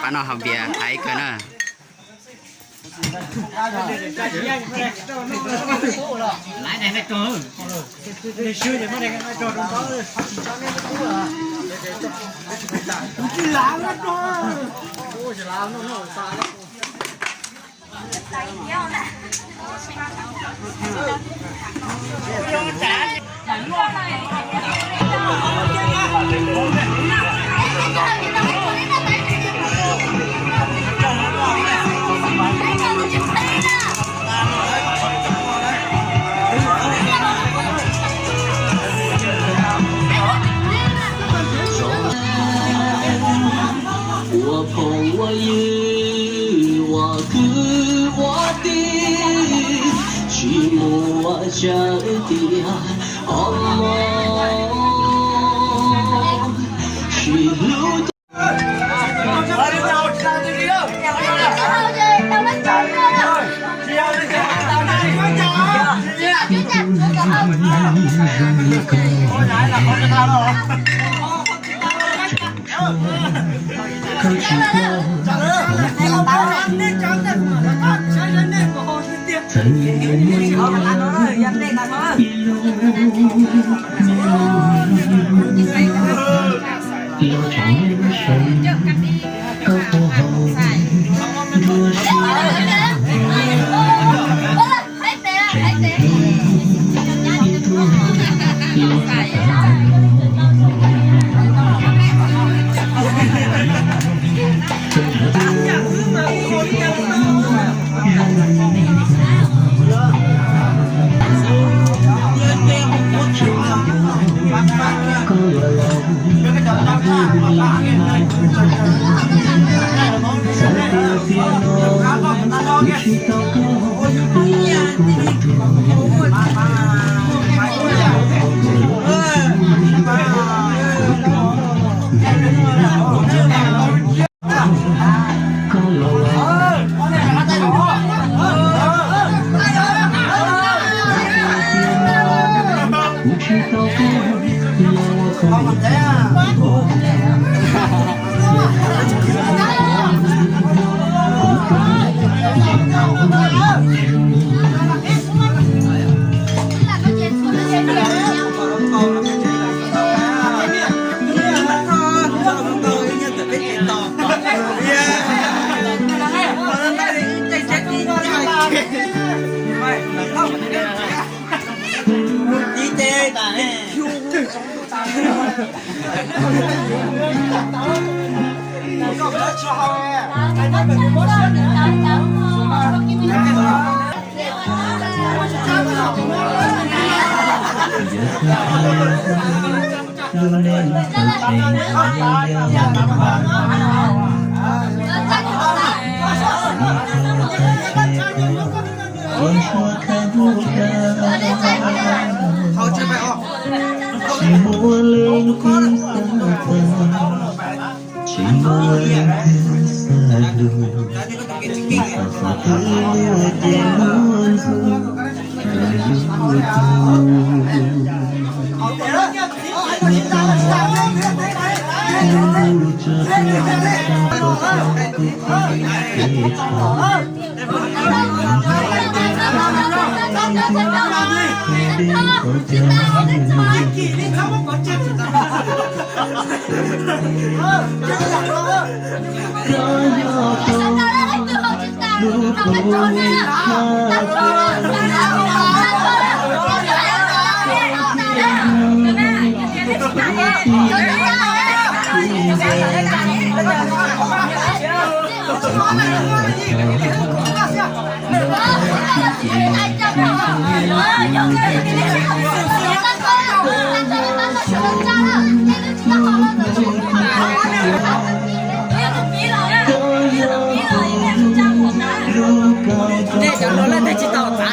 Pab no haus npias heev kawg na. Ua phooj ua ywg, ua kwv ua tij, tsis muaj tsav tias o mog, tsis hlub. Cov hluas lawv tsis tau txav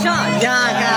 soj yog.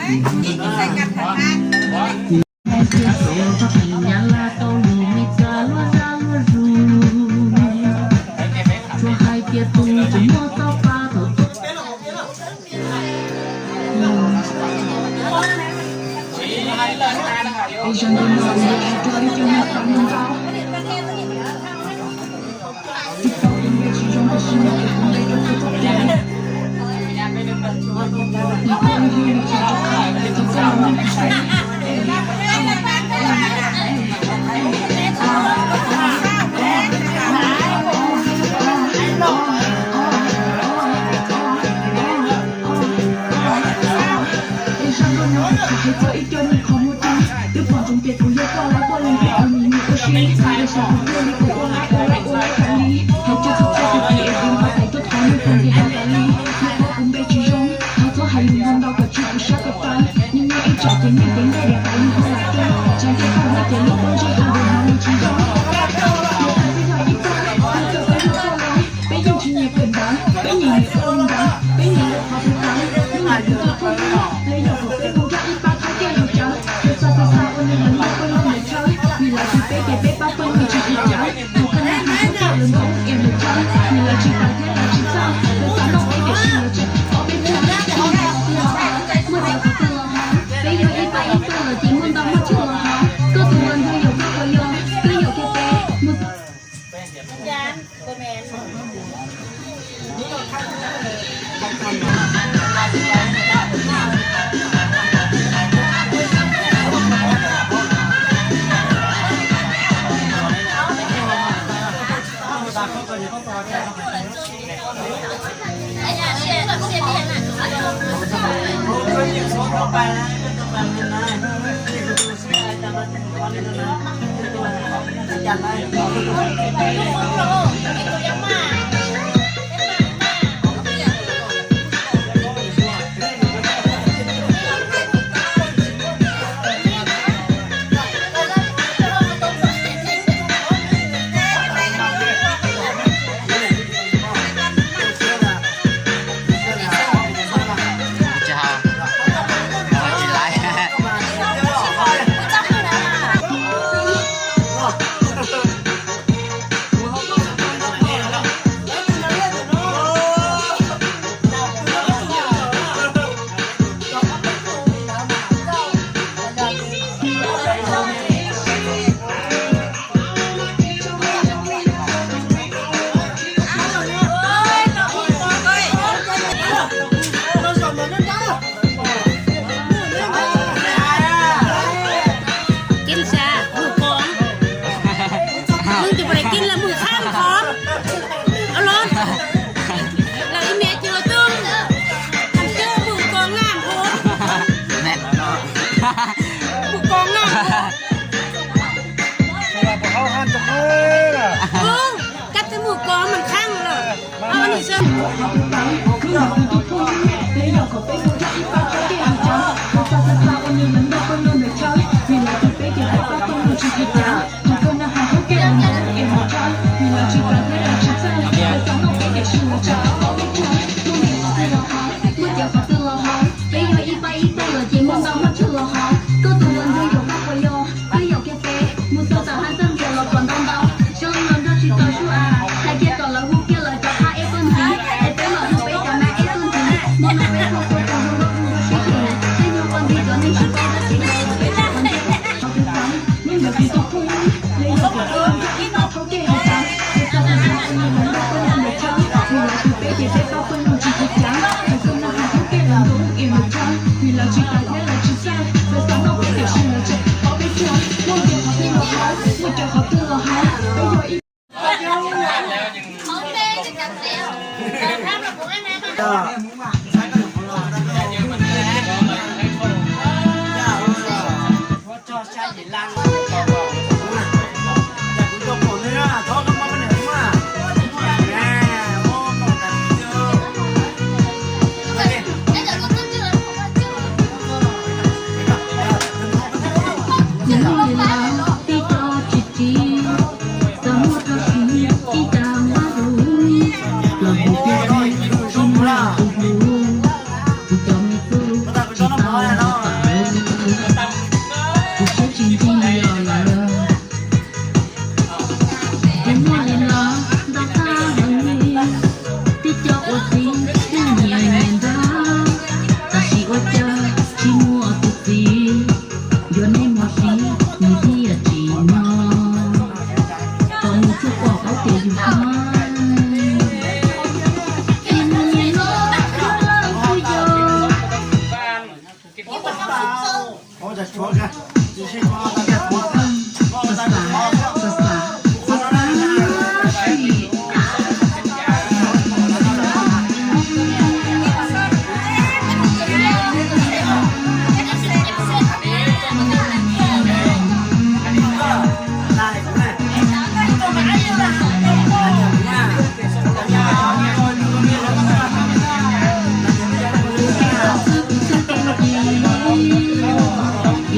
Hais tias txawm txog pem Nyab Laj tau lus Meskas luag zaj luag zug, tsuas hais tias tus tseem muaj txoj pa thaum ub. Es zaj ntawm no kuv yuav hais rau ib co niam txiv ntxawm. Es zaj ntawm no kuv hais txog ib co niag qhov muag rau, twb pom ntsoov tias kuv yog koj lawv poj niam, kuv nim nyiam ua si, es xyov kuv thiaj li kuv ua lawv ua lawv ua lawv tas li. Hais txog txoj txoj tus txiv es kuv npau taws tuaj thov nws txog nqi hais tas li. Nws qhuas kuv npe tsis zoo, thov txhob hais lus ntau ntau kom tsis poob siab ko taw. Nws nyob ib tsam ces nws cev nqaij diav tas nws ho lam rau, tsam nqi tau nws ces lub pob ntseg hais lus hnov nws tsis zoo. Nws tas twb yog ib tag, nws txawm peb hu txog los, peb yeej tsis nyiam kawm ntawv, peb nyiam nyiam ua li ntawd, peb nyiam ua qhov twg tawv, nws nyiam tus twg phooj ywg, los yog kom peb mus nrog ib pab thawb kiag mus cawv, tus xav xav xav ua nws ntawd nrog peb mus mus thawb, vim lawv tsis peb ces peb pab pawg lug tsis tsis cawv, tus koj nag hais thawb kiag lawv nkaus es mus thawb, vim lawv tsis paub thiab lawv tsis txawj, lawv xav noj peb tiam sis lawv tsis ob peb tug, muaj cov qhov twg los hais, muaj cov qhov twg los hais, peb yog ib pab ib pawg lug ces muaj ntau muaj tsawg los hais, koj tus hluas nraug yaum koj puas yog, koj yaum kiag peb mus. Tsis hau, tsis laiv. Kib xav mus koom, mus tus pom kib lawv mus khab koom. Au los, lawv ib niam txiv tuaj, thaum twg mus koom na, mus koom na. Ub, kab twb mus koom mas khab lawm. Hnub no kuv tus phooj ywg, los yog kom peb mus nrog ib pab thawb kiag mus cawv, tus xav xav xav ua nws ntawd nrog pawg lug mus thawb, vim lawv tsis peb ces peb pab pawg lug tsis tsis cawv, tus koj nag hais thawb kiag lawv nkaus es mus thawb, vim lawv tsis paub thiab lawv tsis txawj, lawv xav noj peb tiam sis lawv tsis paub peb tsuag, muaj nqi qhov twg los hais, muaj cawv qhov twg los hais, peb yog ib pab ib pawg lug ces muaj ntau muaj tsawg los hais, koj tus hluas nraug yaum koj puas yog, koj yaum kiag peb mus txog tom hab txog ntias los kom ntau ntau, zoo li los nrog tsis tau sub as, hais kiag kom lawv hu kiag lawv cov phab eb tuaj ntxiv, es peb mam hu peb cov nab eb tuaj ntxiv, mus no peb ho ua tus zoo nkauj zoo nraug sib kheev, tej nyuag ua ntxiv cov neeg sib paub dab tsi los peb tsis ua ntxiv. Qhov twg tau, hnub ntawd kuv tus phooj ywg, los yog kom peb mus nrog ib pab thawb kiag mus cawv, tus xav xav xav ua nws ntawd nrog pawg lug mus thawb, vim lawv tsis peb ces peb pab pawg lug tsis tsis cawv, tus koj nag hais thawb kiag lawv nkaus es mus thawb, vim lawv tsis paub thiab lawv tsis txawj, lawv xav noj peb tiam sis lawv tsis paub peb tsuag, muaj nqi qhov twg los hais, muaj cawv qhov twg los hais, peb yog ib Tsis tau tsis tsis, tau muaj rau siv ib tag npab tus, los mus thiaj li tsis muaj tus hlub, tus cov me tub tsis tau.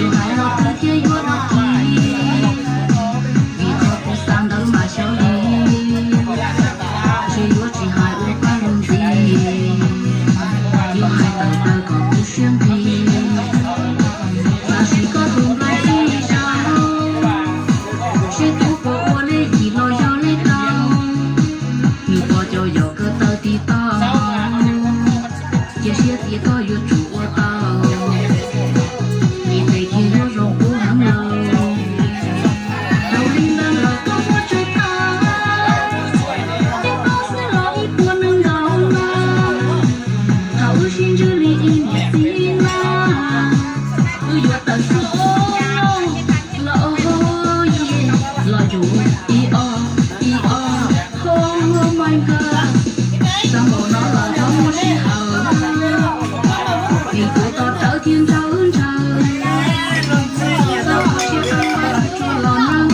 Yuav hais los twb thiaj yuav dog kis, vim qhov kuv xav ntawd mas xyov li, ntshe yuav tsis hais ua paj lug ntxiv. Yuav hais tawm plaws kom kuv siab nqis, tam sim koj tus nplaig ib zaug, seb kuv puas ua li yim los yog li tau. Nws pom cov yog kawm tawm tiv toj, cia siab tias koj yuav tsum ua tau, vim tes kiag yuav zoo kub heev lawm. Thaum li ntawd lawm koj muab tseg tag, tej koj xwb los ib puas neeg nkaus no, thaum wb sib ntsib li ib niam txiv na, wb yuav tawm tuaj los yim los yus ib ob ib ob, oh my God. Xav npaum no los txhob muaj sij hawm, vim kuv tos rawv thiab ntshaw ntshaw, txhob ua siab qab pab tsuag los na,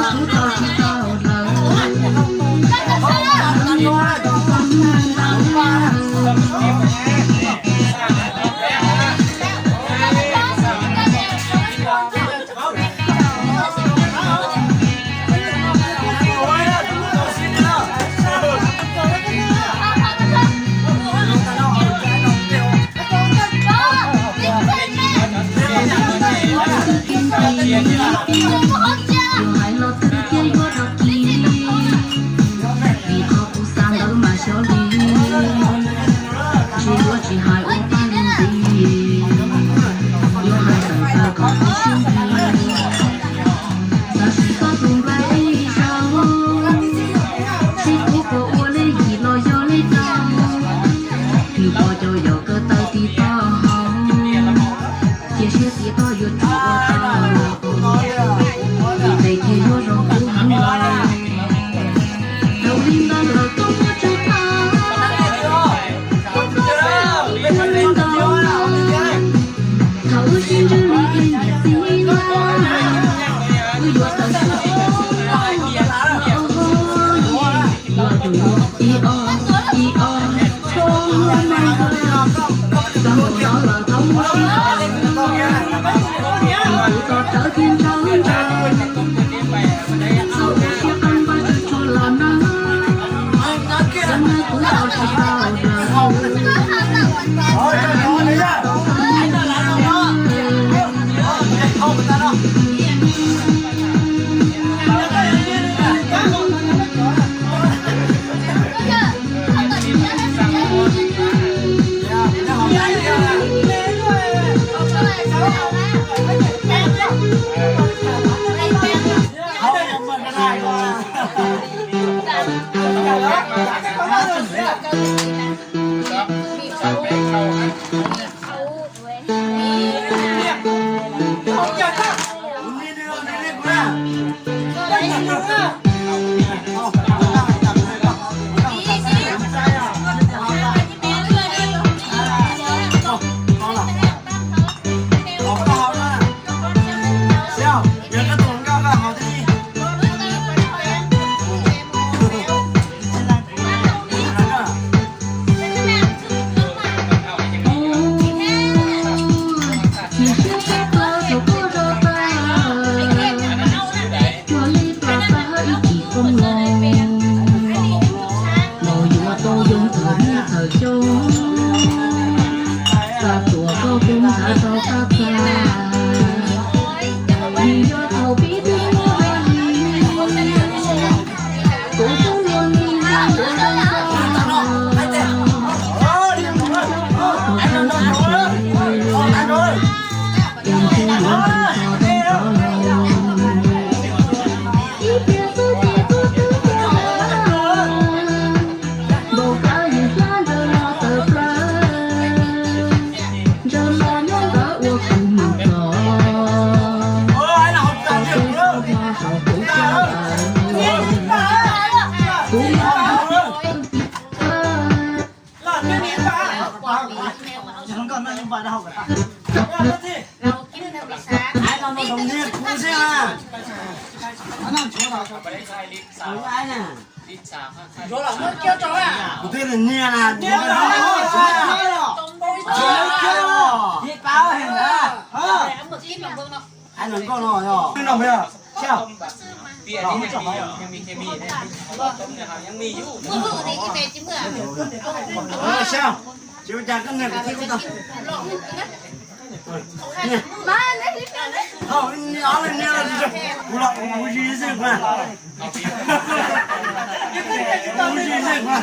kuv tos tsis tau lawm. Yuav hais los twb thiaj yuav dog kis, vim qhov kuv xav ntawd mas xyov li, ntshe yuav tsis hais ua paj lug ntxiv. Yuav hais tawm plaws kom kuv siab nqis, tam sim koj tus nplaig ib zaug, seb kuv puas ua li yim los yog li tau. Nws pom cov yog kawm tawm tiv toj, cia siab tias koj yuav tsum ua tau, vim tes kiag yuav zoo kub heev lawm. Thaum li ntawd lawm koj muab tseg tag, tej koj xwb los ib puas neeg nkaus no, thaum wb sib ntsib li ib niam txiv na, wb yuav tawm tuaj los yim los yus ib ob ib ob, oh my God. Xav npaum no los txhob muaj sij hawm, vim kuv tos rawv thiab ntshaw ntshaw, txhob ua siab qab pab tsuag tsuag los na, xav ntshaw kuv tos tsis tau lawm. Cuag li plas tag ib chim qoob loo, los yuav tau yoo thawm niaj thawm xyoo, txaj tuam koj kuj nthav rau qab txaj, nws yuav thaum pib twb muaj li, kuv twb luag li zoo dua zoo zoo, tus kheej tsis phem, tus kheej yuav ntws txog tau los, ib pliag xwb ces txog twg tuaj, npaum qab yus hlab ntshaw los tawm plaws, ntshaw los nyob ntawd ua Ai no no đồng niên cũ xí ha. Kuv twb là niên là niên rồi. Báo hình hả? Ai là con rồi rồi. Sao? Sao? Chỉ có chàng con này của tôi không tao. Nè. Thôi, nè, ói lên nè, nè, nè. Ua lawm, ua ua zi zi kua. Ua ua zi zi kua.